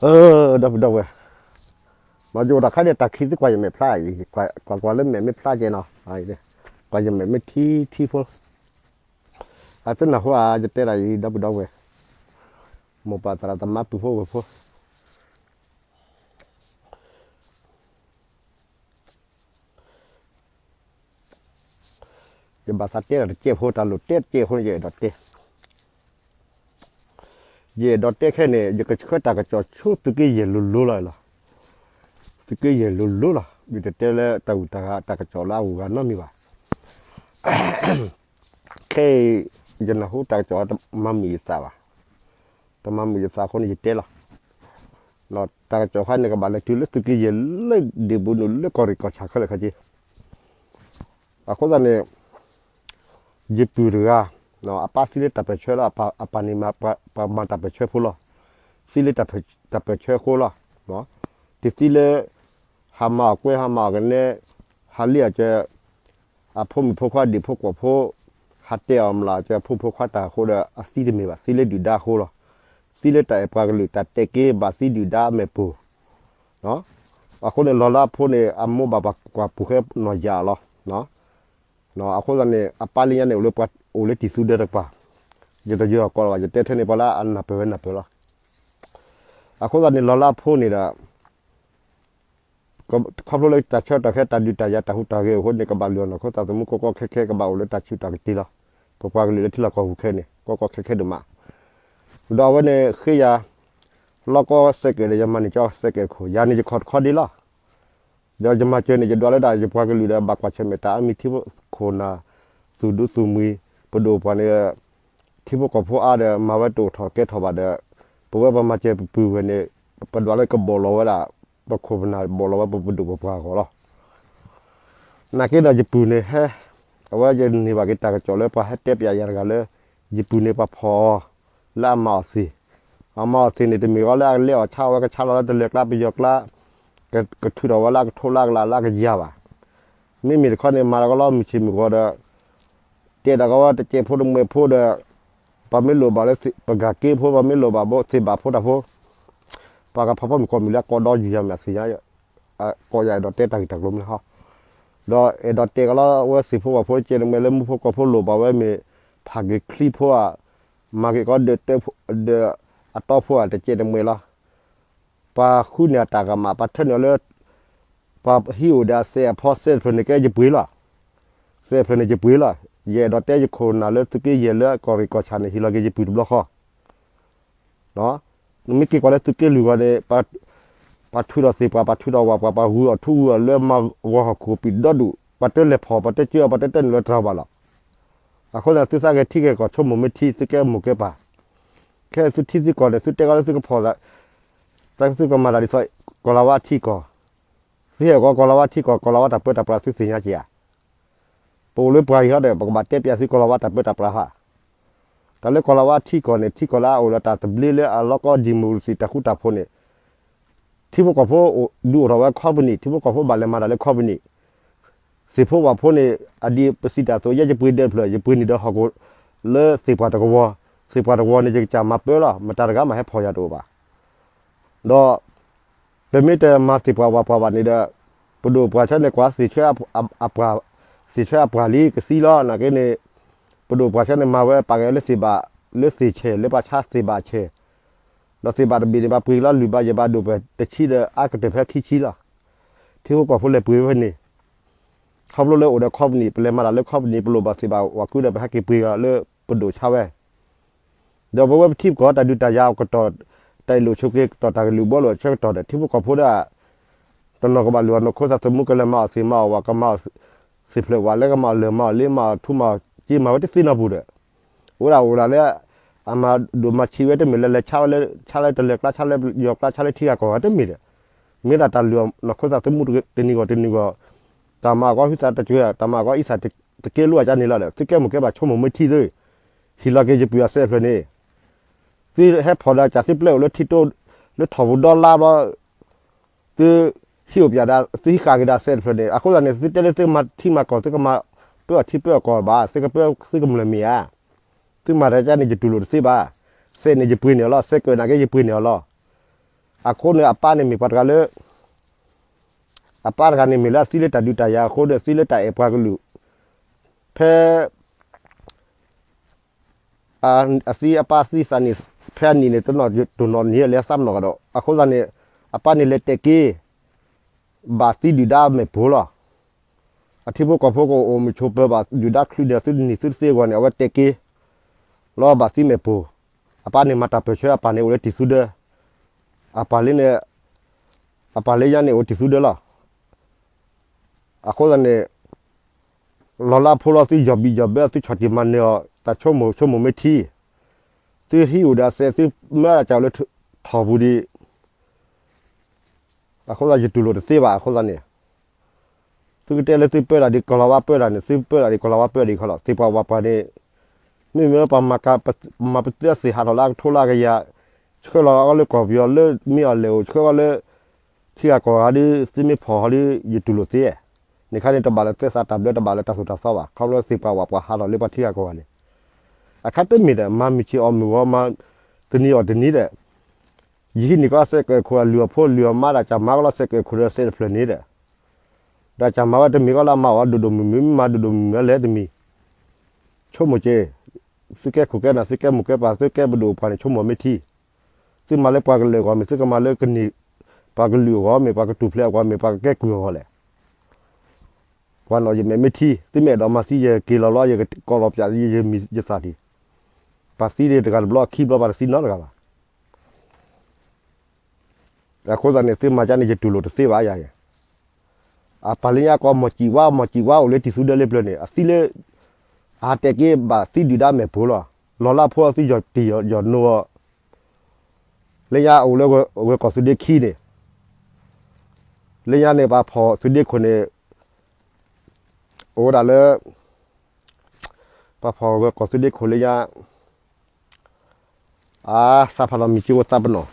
အၢ ဒီပုၢ်ဒီဝဲၢ်, မ့ၢ်ယအိၣ်တၢ်ခါန့ၣ် တၢ်ခံသ့ကွၢ်ယမဲာ်ဖျါအံၤ, ကွၢ်ကွၢ်လၢမဲာ်မ့ၢ်ဖျါကဲနီၤ, ကွၢ်ယမဲာ်မ့ၢ်ထံထံဖိ, အသုနၢ်ဟူဧါ ယတဲတၢ်အံၤ ဒီပုၢ်ဒီဝဲၢ်, မိၢ်ပၢ်သရၣ်သမါပုၢ်ဖိဝဲၢ်ဖိ ယဘၣ်သးတဲတၢ်တကဲဖိ တၢ်လိၣ်တဲတကဲအဃိန့ၣ် ယအဲၣ်ဒိးတဲ, ယအဲၣ်ဒိးတဲခဲန့ၣ် ယကဆှၢတၢ်ကစီၣ်ဆူသုးက့ယဲၢ်လိၤလိၤလီၤလီၤ, သုးက့ယဲၢ်လိၤလိၤလီၤ, ယတတဲလၢတၢ်ဂုၤတၢ်ဂၤတၢ်ကစီၣ်လၢအဂုၤအဂၤနီတမံၤဘၣ်. ခဲအံၤ ယနၢ်ဟူတၢ်ကစီၣ်တမၤမုာ်ယသးဘၣ်, တမၤမုာ်ယသးအဃိန့ၣ် ယတဲလီၤ. တၢ်ကစီၣ်ခါန့ၣ် ကဘၣ်လဲၤတုၤလၢသုးက့ယဲၢ်လၢဒ့ၣ်ဘူးနုာ်လၢကီၢ်ရ့ၣ်ကီၢ်ဆၣ်ခဲလၢာ်ခဲဆ့, အဃိသတးန့ၣ် ယပုၢ်တဂၤ အပၢ်သံလၢတၢ်ပၢၢ်ဆၢလီၤ, အပၢ်န့ၣ် ပှၤမၤတၢ်ပၢၢ်ဆၢဖိလီၤ, သံလၢတၢ်ပၢၢ်ဆၢအဃိလီၤ. တသံလၢ ဟးမၤအီၣ်ကွဲ ဟးမၤအီၣ်ကနဲ ဟးလ့အီၣ်ကၢ အဖိမုၣ်ဖိခွါဒ့ၣ်ဖိကွီၢ်ဖိ, ဟးတဲအီၣ်မၤလၢကၢအဖိမုၣ်ဖိခွါတၢ်အဃိဒီး အသံတမ့ၢ်ဘၣ်, သံလၢဒုၣ်ဒါအဃိလီၤ. သံလၢတၢ်အဲၣ်ပှၤကလုာ် တၢ်တဲာ်က့ၤဘၣ်သံဒုၣ်ဒါအမဲာ်ပူၤ အဃိန့ၣ် လီၤလၢအဖိန့ၣ် အမိၢ်ဘၣ်ပှၤကွၢ်ပူၤဃဲနီၢ်ယၢ်လီၤ. အဃိသတးန့ၣ် အပၢ်လၢညါန့ၣ် အိၣ်လၢတံၢ်သူဒၢတကပၤ, ယတယၢၤအီၤကီးလၢၤဘၣ်, ယတဲထဲန့ၣ် ပှၤလၢအနၢ်ပၢၢ်ဝဲနၢ်ပၢၢ်လီၤ. အဃိသတးန့ၣ် လီၤလၢအဖိန့ၣ်ဒီး ခီဖျိလၢတၢ်ဆၢကတီၢ်ခဲ တၢ်ဒုးတၢ်ယၤ တၢ်ဟူးတၢ်ဂဲၤအဃိန့ၣ် ကဘၣ်လုၢ်အီၣ်နီၢ်ခိသးသမူ ကီကီခဲခဲ ကဘၣ်အိၣ်လၢတၢ်ဆူးတၢ်ကတ့လီၤ. ပပှၤကလုာ်လၢထံလီၢ်ကီၢ်ပူၤခဲန့ၣ် ကီကီခဲခဲဒိၣ်မး, ဒီးအဝဲန့ၣ်ဃ့ယၤ လီၢ်ကီၢ်စဲးကဲးဒီး ယမၤန့ၢ်ကၠီစဲးကဲးတခိၣ်, ယၤန့ၣ်ယခီၣ်တခီဒ့လီၤ. ဒီးယမၤစၢၤန့ၣ် ယဒွးလၢဒၣ်ယပှၤကလုာ်ဒီး ဘၣ်ကွၢ်ဆၢၣ်မဲာ်တၢ်အါမံၤ ထံဖိခိၣ်နၢ် သူၣ်ဒူသူၣ်မှံၤ ပဒိၣ်ပှၢ်န့ၣ် ထံဖိကီၢ်ဖိအါဒီး မၤဝဲတအိၣ်ထီၣ်ကဲထီၣ်ဘၣ်ဒီး ပဝဲပှၤမၤစၢၤပပုၢ်ဝဲၢ်န့ၣ် ပဒွးလၢကဘီၣ်လီၤဝဲဒၣ် ပခိၣ်ပနၢ် ဘီၣ်လီၤဝဲပပဒိၣ်ပပှၢ်အဂီၢ်လီၤ. နာ်က့ဒီးယပုၢ်န့ၣ်ဟဲ အဝဲယန့ၢ်ဘၣ်က့ၤတၢ်ကစီၣ်လၢပှၤဟဲတဲပၠးယၤတဂၤလၢ ယပုၢ်န့ၣ်ပှၤဖီၣ်အီၤ လၢအမၤအီၣ်သ့ၣ်, အမၤအီၣ်သ့ၣ်န့ၣ် တမ့ၢ်အီၤလၢအလဲအီၣ်ဆါဝဲကဆါလီၤလၢတလၢၤကျါပယီၤကျါ ကထုးထီၣ်ဝဲလၢအကထိလၢအကလးလၢအကယၤဘၣ်. မ့မ့ၢ်တခီန့ၣ် မၤတၢ်ကီလီၤမုၢ်ဆ့ၣ်မုၢ်ဂီၤဒီး တဲဒၣ်ကီဝဲတကဲဖိတမှဲၤဖိဒီး ပှၤမ့ၢ်လိၣ်ဘၣ်လၢပဂၤက့ဖိ ပှၤမ့ၢ်လိၣ်ဘၣ်ဘိသ့ၣ်ဘၣ်ဖိတၢ်ဖိ ပှၤကဖီဖီမုၢ်ကီၢ်မုၢ်လၢအကိးဒီးယူၤယၤမ့ၢ်အသ့ၣ်ညါ ကိးယၤအဲၣ်ဒိးတဲတၢ်ဂ့ၢ်တၢ်ကျိၤမ့ၢ်ဟီ ဒီးအဲၣ်ဒိးတဲကီလီၤဝဲသ့ၣ်ဖိဝၣ်ဖိတကဲတမှဲၤလၢမူဖိကီၢ်ဖိလိၣ်ဘၣ်ဝဲမ့ၢ် ဖးက့ၤချံဖိဧါ မၤက့ၤကီဒီး ဒီးအတီဖိဧါ တကဲတမှဲၤလီၤ. ပှၤဃုန့ၢ်အတၢ်ကမၣ် ပှၤထၢန့ၢ်အီၤလၢ ပှၤဟံးအိၣ်ဒီးအစဲးအဖီစဲးတဖျၢၣ်န့ၣ် ကဲယပှ့ၤလီၤ. စဲးတဖျၢၣ်န့ၣ်ယပှ့ၤလီၤ. ယအဲၣ်ဒိးတဲယခိၣ်နၢ်လၢသုးက့ယဲၢ်လၢကီၢ်ရ့ၣ်ကီၢ်ဆၣ်န့ၣ် ဟ့ၣ်လီၤက့ၤယပုၢ်တဘျီဃီ နမ့ၢ်က့ၤကွၢ်လၢသုးက့လွံၢ်ဂီၤန့ၣ် ပှၤထုးထီၣ်သ့ၣ်ပှၢ် ပှၤထုးထီၣ်ဝၣ်ပှၢ် ပှၤဂုၤအီၣ်ထူဂုၤအီၣ်လၢမၤဝီဟီၣ်ခိၣ်ပံၤဒီဒူၣ် ပှၤတလဲၤဖီၣ် ပှၤတကၢအီၤ ပှၤတတဲနုာ်လီၤတြၤဘၣ်လီၤ. အဃိသတးသုသးကဲထံကဲကီၢ်ဆိကမိၣ်မ့ၢ်ထံ သုကဲမိၢ်ကဲပၢ် ခဲသုထံသုကီၢ်န့ၣ် သုတဲကီလၢသုကဖီၣ် သုကမၤတၢ်ဒ်သိး ကီၢ်လၤဝါထံကီၢ် သုဟဲကီးကီၢ်လၤဝါထံကီၢ် ကီၢ်လၤဝါတၢ်ပၢတၢ်ပြးသုသ့ၣ်ညါက့ၤဧါ ပအိၣ်လၢပှၤအံၤဟီဒီး ပကဘၣ်တဲပၠးသုကီၢ်လၤဝါတၢ်ပၢတၢ်ပြးဟီ တၢ်လၢကီၢ်လၤဝါထံကီၢ်န့ၣ် ထံကီၢ်လၢအအိၣ်ဒီးတၢ်သဘျ့လၢအလီၢ်ကီၢ်ဒံၣ်မိၣ်ရစံၣ်တၢ်ဃူတၢ်ဖိးန့ၣ် ထံဖိကီၢ်ဖိဒုးအိၣ်ထီၣ်ဝဲ company ထံဖိကီၢ်ဖိဘၣ်လဲၤမၤတၢ်လၢ company သ့ၣ်ဖိဝၣ်ဖိန့ၣ် အဒံးပစံးတၢ်အသိး ယဲယပှ့ၤဒၢးတဖျၢၣ် ယပှ့ၤန့ၢ်ဒီးဟီၣ်ခိၣ် လၢသ့ၣ်ပှၢ်တကဝီၤ သ့ၣ်ပှၢ်တကဝီၤန့ၣ် ယကစၢ်မၤပၢလီၤ မတၤတဂၤမးဟဲဖီၣ်ယၤတအိၣ်ဘၣ် ဒီး ပမ့ၢ်တမၤသ့ၣ်ပှၢ်ဝၣ်ပှၢ်ဘၣ်န့ၣ်ဒီး ပဒိၣ်ပှၤဆၢန့ၣ် ကွၢ်သ့ၣ်ဆၢအပှၢ် သ့ၣ်ဆၢအပှၢ်လံကသံလီၤ နာ်က့န့ၣ် ပဒိၣ်ပှၤဆၢန့ၣ် မၤဝဲပာ်က့ၤလၢသ့ၣ်ဘၣ် လၢသ့ၣ်ဆဲၣ် လၢပှၤဆါသ့ၣ်ဘၣ်ဆဲၣ် ဒီးသ့ၣ်ဘၣ်တဘ့ၣ်န့ၣ် ပှၤပှ့ၤလီၤလုၢ်ဘၣ်ယဲၢ်ဘၣ်ဒိၣ်ပှဲၤတဆံဒီး အါကတၢၢ်ဖဲခံဆံလီၤ ထံဖိကီၢ်ဖိလဲၤပှ့ၤဝဲန့ၣ် ခီဖျိလၢအိၣ်ဒီး company ပလဲၤမၤတၢ်လၢ company ပလိၣ်ဘၣ်သ့ၣ်ဘၣ်ဝၣ်ကုဒီး ပဟဲက့ၤပှ့ၤလၢပဒိၣ်ဆါဝဲ ဒီးပဝဲပထံပကီၢ်တၢ်ဒုးတၢ်ယၤအကတီၢ် တၢ်အ့ၣ်လိာ်ဆိးက့ၤကတီၢ် တၢ်ကလုာ်ဘီလိာ်အဆၢကတီၢ်ဒီး ထံဖိကီၢ်ဖိဒၣ် တနီၤကဘၣ်လုၢ်အီၣ်နီၢ်ခိသးသမူ ကလဲၤမၤအီၣ်သ့ၣ်မၤအီၣ်ဝၣ် ကမၤအီၣ်သ့ၣ်ဖျၢၣ်ဝၣ် လၢကမၤအီၣ်လၢၢ်မၤအီၣ်လ့မၤအီၣ်ထူမၤအီၣ်က့မၤဝဲတသ့နီတပူၤဒီး အိၣ်ဒၣ်အိၣ်ဒၣ်လၢ အမၤဒိၣ်မၤဆံးဝဲတမ့ၢ်လၢလဲၤဆါဝဲလၢ ဆါလၢတလၢၤကျါ ဆါလၢယီၤကျါ ဆါလၢထံဂၤကီၢ်ဂၤတမ့ၢ်ဒီး မ့ၢ်ဒၣ်တၢ်လုၢ်အီၣ်နီၢ်ခိသးသမူတနံၤဂီၢ်တနံၤဂီၢ် တၢ်မၤအီၣ်ကီၢ်ဟုသးတစှၤ တၢ်မၤအီၣ်ကီၢ်အံသၣ်တကဲလိာ်အကါန့ၣ်လီၤဒီး သုကဲမိၢ်ကဲပၢ်ဆိကမိၣ်မ့ၢ်ထံသု ဟ့ၣ်လီၤက့ၤယပုၢ်အစဲးတဖျၢၣ်န့ၣ် သုဟဲဖီၣ်ဒီးကၢ်သုပျဲအိၣ်လၢထံတိ လၢထီၣ်ပူၤဒီလါဘျီ သုဟံးအိၣ်ပၠးဒၣ် သုဟံးဃာ်က့ၤဒၣ်စဲးတဖျၢၣ်န့ၣ် အဃိသတးန့ၣ် သုတဲလၢသုမၤထံမၤကီၢ် သုကမၤပၢအီၣ်ထံပၢအီၣ်ကီၢ်ဘၣ် သုကပၢသုကမျၢၢ်မ့ၢ်ဧါ သုမၤတၢ်ကါန့ၣ် ယတူၢ်လိာ်တသ့ဘၣ် စဲးန့ၣ်ယပှ့ၤန့ၢ်အီၤလီၤ စဲးကၢၣ်နာ်က့ယပှ့ၤန့ၢ်အီၤလီၤ အဃိန့ၣ် အပၢ်န့ၣ်မ့ၢ်ပှၤတဂၤလၢ အပၢ်တဂၤန့ၣ်မ့ၢ်လၢအသံလၢတၢ်ဒုးတၢ်ယၤအဃိဒီး သံလၢတၢ်အဲၣ်ပှၤကလုာ် ဖဲ အသံအပၢ်သံသးန့ၣ် ဖဲအနံၣ်န့ၣ် တနီၣ်တနီၣ်နံၣ်လၢသးပနီၣ်ကဒီး အဃိသတးန့ၣ် အပၢ်န့ၣ်လဲၤတဲာ်က့ၤ ဘၣ်သံဒုၣ်ဒါမဲာ်ပိၢ်လီၤ. အထံဖိကီၢ်ဖိကအိၣ်မုာ်ဆိးပၢၤဘၣ်ဒုၣ်ဒါချုးန့ၣ် သုတနံၤသုတသ့အဂီၢ်န့ၣ် အဝဲတဲာ်က့ၤ လီၤဘၣ်သံမဲာ်ပိၢ်, အပၢ်န့ၣ်မၤတၢ်ပၢၢ်ဆၢအပၢ်န့ၣ်အိၣ်လၢတံၤသူဒၢ, အပၢ်လၢန့ၣ်, အပၢ်လၢညါန့ၣ်အိၣ်တံၤသူဒၢလီၤ. အဃိသတးန့ၣ် လီၤလၢဖိလီၤသုယီၢ်ဘံၣ်ယီၢ်ဘၢ သုဆီၣ်တံၢ်မၤနၢၤအီၤ တၢ်ဆိကမိၣ်ဆိကမိၣ်မ့ၢ်ထံ, သုဟံးအိၣ်ဒီးအစဲး သုမၢဒၣ်ကၢ်အိၣ်လၢထီၣ်ပူၤဒံး အဃိသတးယတူၢ်လိာ်တသ့ဘၣ်အဃိသတးန့ၣ်, သုကတဲလၢသုပၢတၢ်ဒ်ကီၢ်လီၤဝါပၢတၢ်န့ၣ် သုပၢတၢ်ဒ်ကီၢ်လီၤဝါပၢဒ်ခီလီၤ. သ့ၣ်ပှၢ်ဝၣ်ပှၢ်န့ၣ် မ့မ့ၢ်လၢပှၤမၤပသံအသ့ၣ်ဟးထီၣ်လၢအကထိလၢအကယၤ, ဆှၢလီၤအီၤလၢကီၢ်ပယီၤလၢမ့ၢ်အီၤလဲၤအိၣ် ဆှၢအီၤလၢ ထံဂၤကီၢ်ဂၤဒ် သုမ့ၢ်ဖီၣ်ဟီဒ် ယတူၢ်လိာ်သ့, န့ၣ်ခါန့ၣ်တဘၣ်လၢသဲစးတၢ်ဘျၢ တဘၣ်လၢတၢ်သိၣ်တၢ်သီဘၣ်. ခီဖျိသ့ၣ်ပှၢ်ဝၣ်ပှၢ်ဟးထီၣ်လၢပှၤထံဂၤကီၢ်ဂၤန့ၣ် အခါတမ့ၢ်ဒီး မၤမုၢ်ဆ့ၣ်အီၣ်မုၢ်ဂီၤ မၤတနံၤအီၣ်တနံၤဒီး ယဟံးန့ၢ်ကီးစဲးကၢၢ်ခိၣ်အလုၢ်အီၣ်ဖိ လုၢ်အီၣ်မါဒီးကၢ်မၤကီးလီၤစဲးကၢၢ်ခိၣ်ဒီးစဲးတဖျၢၣ်န့ၣ်ဒီး ဒီးကၢ်မၤဝဲတမံၤကီးလၢအမၤအီၣ်ဒိၣ်ဒိၣ်မုၢ်မုၢ် မ့ၢ်မၤဒိၣ်ဒိၣ်မုၢ်မုၢ်လဲၣ်တမံၤ, ဆိကမိၣ်က့ၤ, သုကဲခိၣ်ကဲနၢ် သုကဲမိၢ်ကဲပၢ် သုကဲပဒိၣ်ပှၢ်န့ၣ် ဆိကမိၣ်မ့ၢ်ထံ, သုမၤလၢပှၤကလုာ်အဂီၢ်မ့ၢ် သုကမၤလၢကန့ၢ် ပှၤကလုာ်အဂီၢ်မ့ၢ် ပှၤကထူၣ်ဖျဲးအဂီၢ်မ့ၢ် ပှၤကကဲကုၢ်အဂီၢ်လဲၣ်. ပှၤနီၢ်ယမဲာ်မ့ၢ်ထံ, သုမ့ၢ်အဲၣ်ဒိးမၤသံယက့ၤလီၤလီၤ ယကကိးလီၤပၠး ယမံၤယသးဒံး, ပှၤသံန့ၣ်တဂၤတဘျီခံဘျီ ပှၤတသံနီတဂၤဘၣ်. အဃိသတးန့ၣ် သုမၤကၠါန့ၣ် ယတူၢ်လိာ်တသ့ဘၣ်ယၤယဲ, အပၢ်လၢညါကီး မီၢ်စံၣ်ဝါ မီၢ်စံၣ်ဝါအိၣ်လၢတံၤသူဒၢလၢပျၢၤန့ၣ် အသံလၢ အဟးတဲာ်က့ၤဘၣ်သံဒုၣ်ဒါမဲာ်ပိၢ်လီၤ. လီၤလၢဖိသုယီၢ်တံၢ်ယီၢ်နိအီၤ, လၢညါအိၣ်လၢဂဲၤကီၢ်သုးဒ့ခံန့ၣ်, လၢညါန့ၣ် ပှၤဖီၣ်သုးဒ့ခိၣ်န့ၣ် အိၣ်ဝဲဒၣ်လၢ ပှၤဖီၣ်ဂဲၤကီၢ်သုးဒ့ခိၣ်လၢညါ အါ သးဖးလီၤမံၤက့ၤဝဲသးပနီၣ်,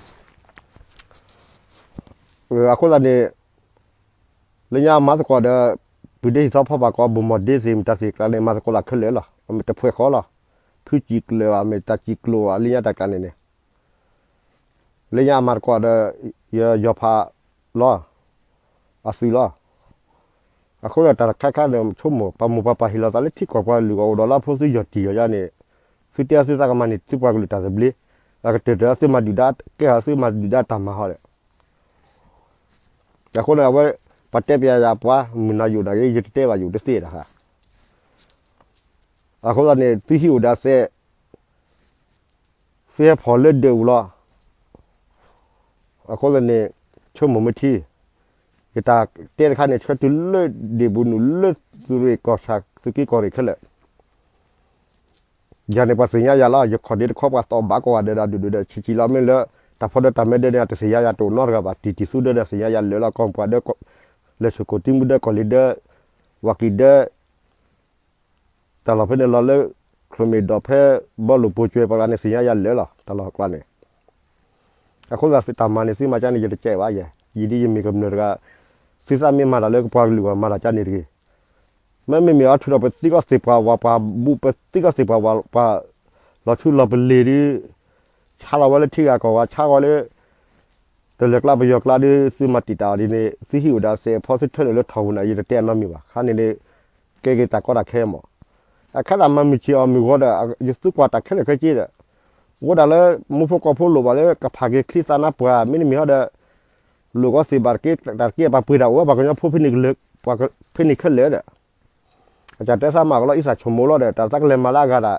အဃိသတးန့ၣ် လၢညါမၤသကိးဒီး ပုၢ်ဒ့ဟံၣ်သီဖီပာ်ကီး ဘိၣ်မီၢ်ဒ့သ့ၣ် မတၤသ့ၣ်ကျါန့ၣ် မၤသကိးလၢခဲလၢာ်လီၤ. မ့ၢ်တဖှဲးဃီလီၤ. ဖုစံၣ်ကျၢၤဘၣ် မ့ၢ်တၢ်စံၣ်ကျိၤဘၣ် လၢညါတၢ်ကျါန့ၣ်န့ၣ် လၢညါအမၤသကိးဒီး ယယီၤဖးလီၤ အသုးလီၤ. အဃိဒီးတၢ်တခါခါန့ၣ် ဆိကမိၣ် ပှၤမိၢ်ပှၤပၢ်ဟ့ၣ်လီၤသးလၢထံကီၢ်ပှၤကလုာ်အဂီၢ် အိၣ်ဒီးလၢဖိသုယီၢ်တံၢ်ယီၢ်ယါန့ၣ် သုတဲသုသးကမၤန့ၢ်သုပှၤကလုာ်တၢ်သဘျ့, အကတၢၢ်တၢၢ်သုမၤဒုၣ်ဒါကဲဟီ သုမၤဒုၣ်ဒါတၢ်မၤဟီဒီး အဃိန့ၣ် အဝဲ ပှၤတဲပျးယၤပှၤ မုၢ်နၤယိာ်နၤဂ့ၤ ယတတဲဘၣ်ယိာ်တသ့တခါ. အဃိသတးန့ၣ် သုဟံးအိၣ်ဒီးသဲး သုဟဲဖီၣ်လၢဒၢးပူၤလီၤ. အဃိသတးန့ၣ် ဆိကမိၣ်မ့ၢ်ထံ, ယတၢ်တဲတခါန့ၣ် ဆှၢတုၤလၢဒ့ၣ်ပူၤနုာ်လၢသုးရ့ၣ်ကီၢ်ဆၣ် သုးက့ကီၢ်ရ့ၣ်ခဲလၢာ် ယၤန့ၣ်ပှၤသ့ၣ်ညါယၤလီၤ. ယခီၣ်ဒ့တခီပှၤသီၣ်ဘၣ်ကိးဂၤဒဲးဒီးဒုၣ်ဒုၣ်ဒီးဆံးဆံးလီၤ. မ့ၢ်လၢတၢ်ဖီဒၢတၢ်မဲဒၢးန့ၣ် တသ့ၣ်ညါယၤတအိၣ်နီတဂၤဘၣ်. တံၢ်တံၢ်သူဒၢဒီးသ့ၣ်ညါယၤလၢာ်လီၤ. ကီၢ်ပှၤဒၢး လဲၤဆိၣ်ကိၣ်တံမူဒၢး ကီၢ်လံၤဒၢး ဝၤကံၢ်ဒၢး တၢ်လီၢ်ဖဲန့ၣ်လီၤလၢ ခရံာ်မ့ၢ်ဒီးဖဲ ဘီလိၣ်ပိာ်ကွဲၤပှၤဂၤန့ၣ် သ့ၣ်ညါယၤလၢာ်လီၤ. တၢ်လီၢ်ကျါန့ၣ် အဃိသတးသုတၢ်မၤန့ၣ် သုမၤကၠါန့ၣ် ယတကဲဘၣ်ယဲ. ယဒ်ယမ့ၢ်ကမျၢၢ်တဂၤ သုသးမ့ၢ်မၤတၢ်လၢပှၤကလုာ်အဂီၢ် မၤတၢ်ကၠါန့ၣ်တဂ့ၤ. မ့မ့ၢ်မ့ၢ်အီၤထုးထီၣ်ပသံကီၢ်သ့ၣ်ပှၢ်ဝၣ်ပှၢ်ဘူး ပသံကီၢ်သ့ၣ်ပှၢ်ဝၣ်ပှၢ် လီၤဆူလီၤပလ့ၤဒုး ဆါလီၤဝဲလၢထံဂၤကီၢ်ဂၤ ဆါဝဲလၢ တလၢၤကျါပယီၤကျါဒုး သုမၤတံာ်တာ်အီၤဒ်န့ၣ် သုဟံးအိၣ်ဒီးစဲးဖီ သုထၢနုာ်လၢထီၣ်ပူၤန့ၣ် ယတတဲအနီတမံၤဘၣ်. ခါန့ၣ်ဒုး ကဲက့ၤတၢ်ကီတၢ်ခဲမး အခါဒၣ်မၤမုၢ်ဆ့ၣ်အီၣ်မုၢ်ဂီၤဒီး ယသုကွၢ်တၢ်ခဲလၢာ်ခဲဆ့ဒီး အိၣ်ဒၣ်လၢ မူဖိကီၢ်ဖိလိၣ်ဘၣ်လၢကဖးက့ၤချံသးနါပှၢ် မ့တမ့ၢ်ဟီဒီး လိၣ်ကီသ့ၣ်ဘၣ်တက့ၢ် တၢ်တက့ၢ်ပှၤပှ့ၤတၢ်အိၣ် ပှၤကညီဖိဖဲန့ၣ်ခဲလၢာ်ဒီး အတၢ်တဲသးမၤကလီၤ အံသၣ်ဆိကမိၣ်လီၤဒီး တၢ်သးကလဲၤမၤလၢအဂၤဒၣ်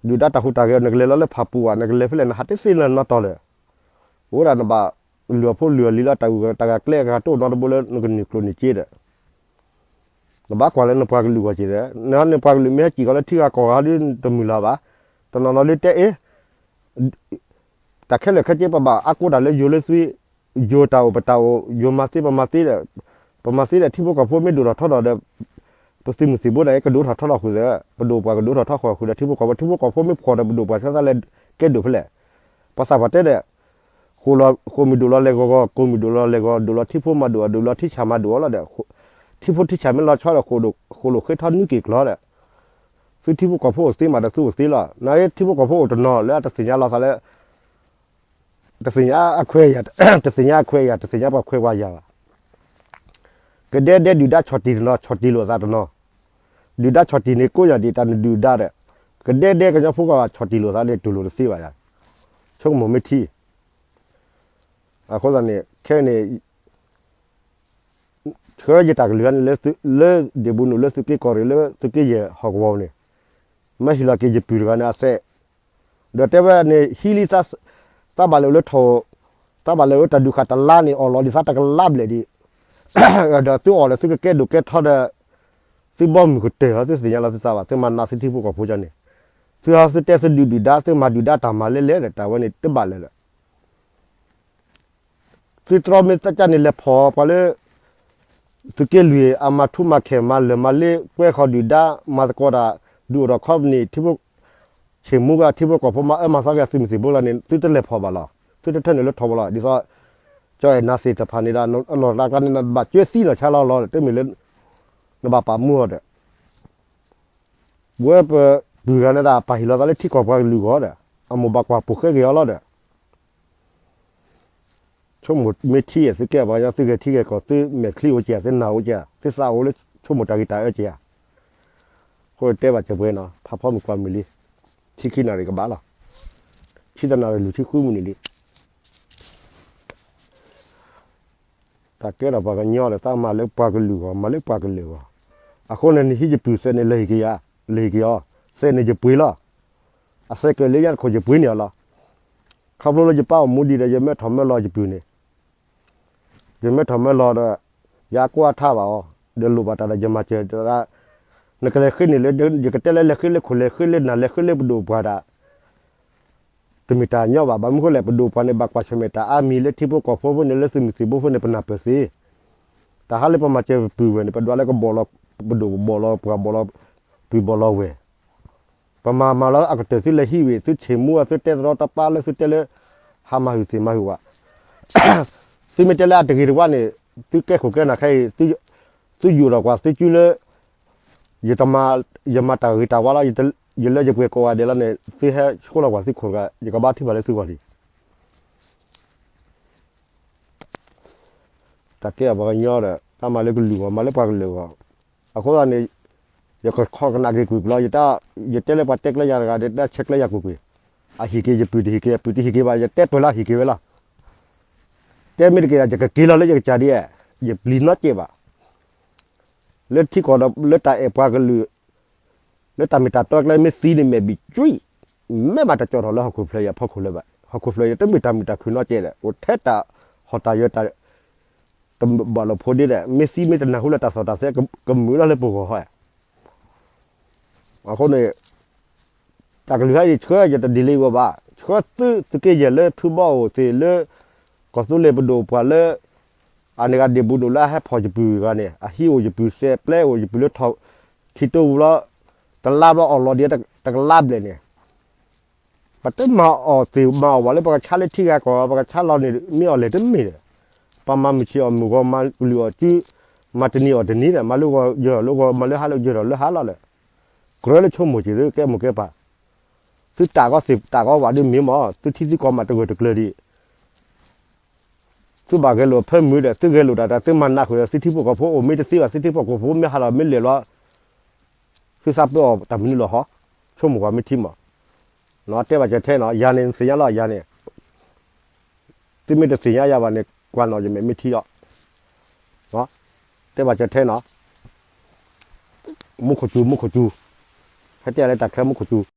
ဒုၣ်ဒါတၢ်ဟူးတၢ်ဂဲၤ နကလဲၤလီၤလၢဖးပူၤဘၣ် နကလဲၤဖဲလဲၣ် နဟးတသ့လၢၤနီတီၤလၢၤ အိၣ်ဒၣ်နဘၣ်လုၢ်အီၣ်ဖိလုၢ်အီၣ်လံၤလီၤ တၢ်ဂုၤတၢ်ဂၤကျဲအဂၤတအိၣ်နီတဘိလၢနကနုာ်ကျိၤနုာ်စ့ဒီး နဘၣ်ကွၢ်လၢနပှၤကလုာ်ဂီၢ်က့ၤဒီး နပှၤကလုာ်မ့ၢ်ဟဲစံၣ်ကီးလၢထံဂၤကီၢ်ဂၤဒုးတမုာ်လၢၤဘၣ်. တနီၤနီၤဒုးတဲအ့ၣ် တၢ်ခဲလၢာ်ခဲဆ့ပဘၣ်အါကိးတၢ်လၢယိၤလၢသွံ ယိၤတၢ်အိၣ်ပတၢ်အိၣ် ယိၤမၤသ့ပမၤသ့ဒီး ပမၤသ့ဒီးထံဖိကီၢ်ဖိမ့ၢ်ဒိၣ်ထီၣ်ထီထီၣ်ဒီး ပသုးမုၢ်သံၣ်ဘိန့ၣ် ကဒိၣ်ထီၣ်ထီထီၣ်ဃုာ်ဒီး ပဒိၣ်ပှၤကဒိၣ်ထီၣ်ထီဃုာ်ဒီး ထံဖိကီၢ်ဖိ ထံဖိကီၢ်ဖိမ့ၢ်ဖှီၣ်ဒီးပဒိၣ်ပှၤဆၢသးလဲၤကဲဒိၣ်ဖဲလဲၣ်. ပှၤသးပှၢ်တဲဒီး ဃိၣ်မ့ၢ်ဒိၣ်လီၤလဲၤဂီၤဂီၤ ကိၢ်မ့ၢ်ဒိၣ်လီၤလဲၤဂီၤ ဒိၣ်လီၤထံဖိမၤဒိၣ်အီၤ ဒိၣ်လီၤထံဆၣ်မၤဒိၣ်အီၤလီၤဒီး ထံဖိထံဆၣ်မ့ၢ်လီၤဆီဒီး ဃိၣ်လိာ်ဃ့ထီၣ်နွံက့ၢ်ကျီၤဒီး သုထံဖိကီၢ်ဖိအိၣ်သ့မးဒီးသုအိၣ်သ့လီၤ. နာ်က့ထံဖိကီၢ်ဖိအိၣ်တနီၤလၢအတသ့ၣ်ညါလီၤသးလၢ တသ့ၣ်ညါအခွဲးယၤ, တသ့ၣ်ညါအခွဲးယၤ, တသ့ၣ်ညါပှၤခွဲးပှၤယာ်ဘၣ်. ကဒဲဒဲဒုၣ်ဒါဆီၣ်တံၢ်တနီၤ ဆီၣ်တံၢ်လိာ်သးတနီၤ, ဒုၣ်ဒါဆီၣ်တံၢ်န့ၣ် ကိးညါဒံးတၢ်နဒုၣ်ဒါဒီး, ကဒဲဒဲကညီဖိကီၢ်ဘၣ်ဆီၣ်တံၢ်လိာ်သးန့ၣ် တူၢ်လိာ်တသ့ဘၣ်ယၤ, ဆိကမိၣ်မ့ၢ်ထံ အဃိသတးန့ၣ် ခဲန့ၣ် ဆှၢယတၢ်ကလုၢ်ဂၤန့ၣ် လၢဒ့ၣ်ဘူးနုာ်လၢသုးက့ကီၢ်ရ့ၣ် လၢသုးက့ယဲၢ်ဟီၣ်ကဝီၤန့ၣ်, မ့ၢ်ဟ့ၣ်လီၤက့ၤယပုၢ်တဂၤန့ၣ်အသဲး, ဒီးတဲဝဲန့ၣ် ဟံးလံ သးဘၣ်လဲၤအိၣ်လၢထီၣ်, သးဘၣ်လဲၤအိၣ်တၢ်ဒုးဃာ်တလါန့ၣ် အီၣ်လီၤဒံးသးတကလးဘျဲၣ်ဒံး, ဒီးသုအီၣ်ဒီးသုကကဲဒိၣ်ကဲထီဒီး သုဘီမုၢ်ကတၢၢ်လီၤ သုသ့ၣ်ညါလီၤသုသးဘၣ် သုမၤနးသုထံဖိကီၢ်ဖိကၠီန့ၣ်, သုဟီသုတဲသုဒုးဒုၣ်ဒါ သုမၤဒုၣ်ဒါတၢ်မၤလဲလဲၣ်ဒီး တၢ်ဝဲန့ၣ်တဘၣ်လၢၤဒီး သုတြီမ့ၢ်သကၢ်န့ၣ် လဲၤဖီၣ်ပှၤလၢ သုးက့လွံၢ် အမၤထူမၤခဲၣ် မၤလၢာ်မၤလ့ ကွဲဃီၤဒုၣ်ဒါ မၤသကိးတၢ် ဒုးအိၣ်ထီၣ်ခီပနံၣ် ထံဖိ ဆ့ၣ်မူဂၤ ထံဖိကီၢ်ဖိ မၤအၢမၤသီက့ၤသုးမုၢ်သံၣ်ဘိလီၤန့ၣ် သုတလဲၤဖီၣ်ဘၣ်လီၤ. သုတထၢနုာ်လၢထီဘိလီၤ. ဒ်သိး ကၠီအဲၣ်နၤသ့ၣ်တဖၣ်န့ၣ်ဒီး အနီၢ်သးကျါန့ၣ် နဘၣ်ကၠွဲသံနီၢ်ဆါလီၤလီၤ တမ့ၢ်လၢ နဘၣ်ပာ်မူအီၤဒီး ဝဲပပုၢ်ဂၤန့ၣ်ဒၣ် ပာ်ဟ့ၣ်လီၤသးလၢထံကီၢ်ပှၤကလုာ်အဂီၢ်ဒီး အမိၢ်ဘၣ်ကွၢ်ပိာ်ဃဲက့ၤအီၤလီၤဒီး ဆိကမိၣ်မ့ၢ်ထံ သုကဲပှၤကညီ သုဂဲၤထံဂဲၤကီၢ် သုမဲာ်ချံအိၣ်ကဲ သုနၢ်အိၣ်ကဲ သုသးအိၣ်လၢဆိကမိၣ်တၢ်ဂ့ၤတၢ်အၢကဲဧါ. အဃိတဲဘၣ်စၢၤပှဲၤနီၤ ဖးဖီမုၢ်ကွၢ်မုၢ်လံ ဆံခံနၣ်ရံၣ်ကဘၣ်လီၤ. ဆံတနၣ်ရံၣ် လွံၢ်ဆံဃုမုၢ်နံၤလံ. တၢ်ကဲထီၣ်ပှၤကညီဒီး တၢ်မၤလၢပှၤကလုာ်ဂီၢ် မၤလၢပှၤကလုာ်ဂီၢ်. အဃိန့ၣ် နဟံးယပုၢ်သဲးန့ၣ် လဲၤဟ့ၣ်က့ၤယၤ, လဲၤဟ့ၣ်က့ၤအီၤ, သဲးန့ၣ်ယပှ့ၤလီၤ. အသဲးကဲၤလၢယၤတခိၣ် ယပှ့ၤန့ၢ်အီၤလီၤ. ခီဖျိလၢယပၢ်အိၣ်မူဒံးဒီး ယမၢထီၣ်မၢလီၤယပုၢ်န့ၣ် ယမၢထီၣ်မၢလီၤဒီး ယကွၢ်ထါဘၣ်အီၤ, ဒီးလိၣ်ဘၣ်တၢ်ဒီး ယမၤစၢၤတၢ်, နကလဲၤဃ့န့ၣ်လၢ ယကတဲလၢလဲၤဃ့လၢခိၣ်လဲၤဃ့လၢနၢ်လဲၤဃ့လၢပဒိၣ်ပှၢ်ဒၣ် တမ့ၢ်တၢ်ညီဘၣ်. ဘၣ်မနုၤဃိလဲၣ် ပဒိၣ်ပှၢ်န့ၣ် ဘၣ်ကွၢ်ဆၢၣ်မဲာ်တၢ်အါမံၤလၢထံဖိကီၢ်ဖိဖိန့ၣ် လၢသုးမုၢ်သံၣ်ဘိဖိန့ၣ် ပနၢ်ပၢၢ်သ့. တၢ်ဟးလၢပမၤစၢၤပပုၢ်ဝဲၢ်န့ၣ် ပဒွးလၢကဘီၣ်လီၤ ပဒိၣ်ဘီၣ်လီၤပှၢ်ဘီၣ်လီၤ ပုၢ်ဘီၣ်လီၤဝဲၢ် ပမၤမၤလီၤအကတၢၢ် သုလဲၤဟံးဝံၤ သုဆ့ၣ်မူအသုတဲသရီတပါလၢသုတဲလၢ ဟးမၤဟုၣ်သ့ၣ်မၤဟုၣ်ဘၣ်. သုမ့ၢ်တဲလၢအတဂ့ၤတဝါန့ၣ် သုကဲခိၣ်ကဲနၢ်ခဲအံၤ သုယိာ်ဒီးကွၢ်သုကုလၢ ယတမၤ ယမၤတၢ်ဂ့ၤတၢ်ဝါလီၤ ယလၢယပှဲၤကိးဂၤဒဲးလီၤန့ၣ် သုဟဲဆိလီၤကွၢ်သုခိၣ်တဂၤ ယကဘါထုကဖၣ်လၢသုဂီၢ်လံ. တၢ်ကဲအပှၤကညီဒီး တၢ်မၤလၢကလုာ်ဂီၢ် မၤလၢပှၤကလုာ်ဂီၢ်. အဃိသတးန့ၣ် ယကခီကနၣ်က့ၤကွ့ၢ်ကွ့ၢ်လီၤ. ယတဲလၢပှၤတဲကျဲယၤတဂၤဒီး တၢ်ဆဲးကျဲယၤကွ့ၢ်ကွ့ၢ်, အဟ့ၣ်က့ၤယပုၢ်တဟ့ၣ်က့ၤ အပုၢ်တဟ့ၣ်က့ၤဘၣ် ယတဲပၢၢ်လၢအဟ့ၣ်က့ၤဝဲလီၤ. တဲမ့ၢ်တက့ၤဒီး ယကက့ၤလီၤလၢယကစၢ်ဒ်အဲၣ်, ယပျံၤနီတစဲးဘၣ်. လၢထံကီၢ်ဒီး လၢတၢ်အဲၣ်ပှၤကလုာ် လၢတၢ်မ့ၢ်တၢ်တီကျဲမ့ၢ်သံန့ၣ် မဲာ်ဘံၣ်ကွံာ်, မ့ၢ်မးတကၠီၣ်ထီၣ်လၢဟီၣ်ခိၣ်ဖျၢၣ်အံၤအဖီခိၣ်လၢၤဘၣ်. ဟီၣ်ခိၣ်ဖျၢၣ်အံၤ တမ့ၢ်တၢ်မုာ်တၢ်ခုၣ်နီတစဲးဒီး အိၣ်ထဲတၢ်ဟီၣ်တၢ်ယၢၤတၢ် တဘၣ်လိာ်ဖိဒ့ဒီး မ့ၢ်သံမ့ၢ်တနၢ်ဟူလၢတၢ်သီၣ်တၢ်သဲ ကမုာ်လီၤလၢပဂီၢ်ဟီ. အဃိန့ၣ် တၢ်ကလုၢ်ဟဲအံၤ ဆှၢယတဒ်လံအဂီၢ်ဘၣ်, ဆှၢသုသုးက့ယဲၢ်လၢထူဘီအိၣ်သ့ၣ်လၢ ကီၢ်သူလ့ၤပဒိၣ်ပှၢ်လၢ အန့ၣ်ဂၤဒ့ၣ်ဘူးဒိၣ်လၢအဟဲဖီၣ်ယပုၢ်ဂၤန့ၣ် အဟံးအိၣ်ယပုၢ်သဲးပျဲအိၣ်ယပုၢ်လၢထီၣ် ခံတိၢ်ပူၤလီၤ, တလါဘျီအီၣ်လီၤဒံးတကလးဘျဲၣ်န့ၣ် ပတမၤအီၣ်သ့ၣ်မၤအီၣ်ဘၣ်လၢ ပကဆါလၢထံဂၤကီၢ်ဂၤ ပကဆါလီၤန့ၣ် မ့ၢ်အီၣ်လဲၣ်တမ့ၢ်ဒီး ပမၤမုၢ်ဆ့ၣ်အီၣ်မုၢ်ဂီၤ မၤကလုာ်အီၣ်ကု မၤတနံၤအီၣ်တနံၤဒီး မၤလၢဂီၤယၢၤလၢဂီၤ မၤလၢဟါလၢယၢၤဒီးလၢဟါလီၤလၢ ကြၢးလၢဆိကမိၣ်က့ၤသုကဲမိၢ်ကဲပၢ်, သုတၢ်ဂီၤသ့ၣ်တၢ်ဂီၤဝးဒ်မ့ၢ်မး သုထံသုကီၢ်မးတဂၢၢ်တကျၢၤဒံး သုဘၣ်ဂဲၤလိာ်အဖၢမုၢ်ဒီး သုဂဲၤလိာ်တၢ်ဒီး သုမၤနးဃုာ်ဒီးသုထံဖိကီၢ်ဖိအိၣ်မ့ၢ်တသ့ဘၣ် သုထံဖိကီၢ်ဖိမ့ၢ်ဟးထီၣ်မ့ၢ်လဲၤလီၤ သုသးပၢအီၤတၢ်မနုၤလီၤဟီ, ဆိကမိၣ်ကွၢ်မ့ၢ်ထံမး, တဲဘၣ်စၢၤထဲနီၤ ယၤန့ၣ် နသ့ၣ်ညါလီၤယၤန့ၣ်, သုမ့ၢ်တသ့ၣ်ညါယၤဘၣ်န့ၣ် ကွၢ်နီၣ်ယမဲာ်မ့ၢ်ထံလီၤ, တဲဘၣ်စၢၤထဲနီၤ, မူခိၣ်စူၤ မူခိၣ်စူၤ, ဟဲတဲလၢတၢ်ချၢမူခိၣ်စူၤ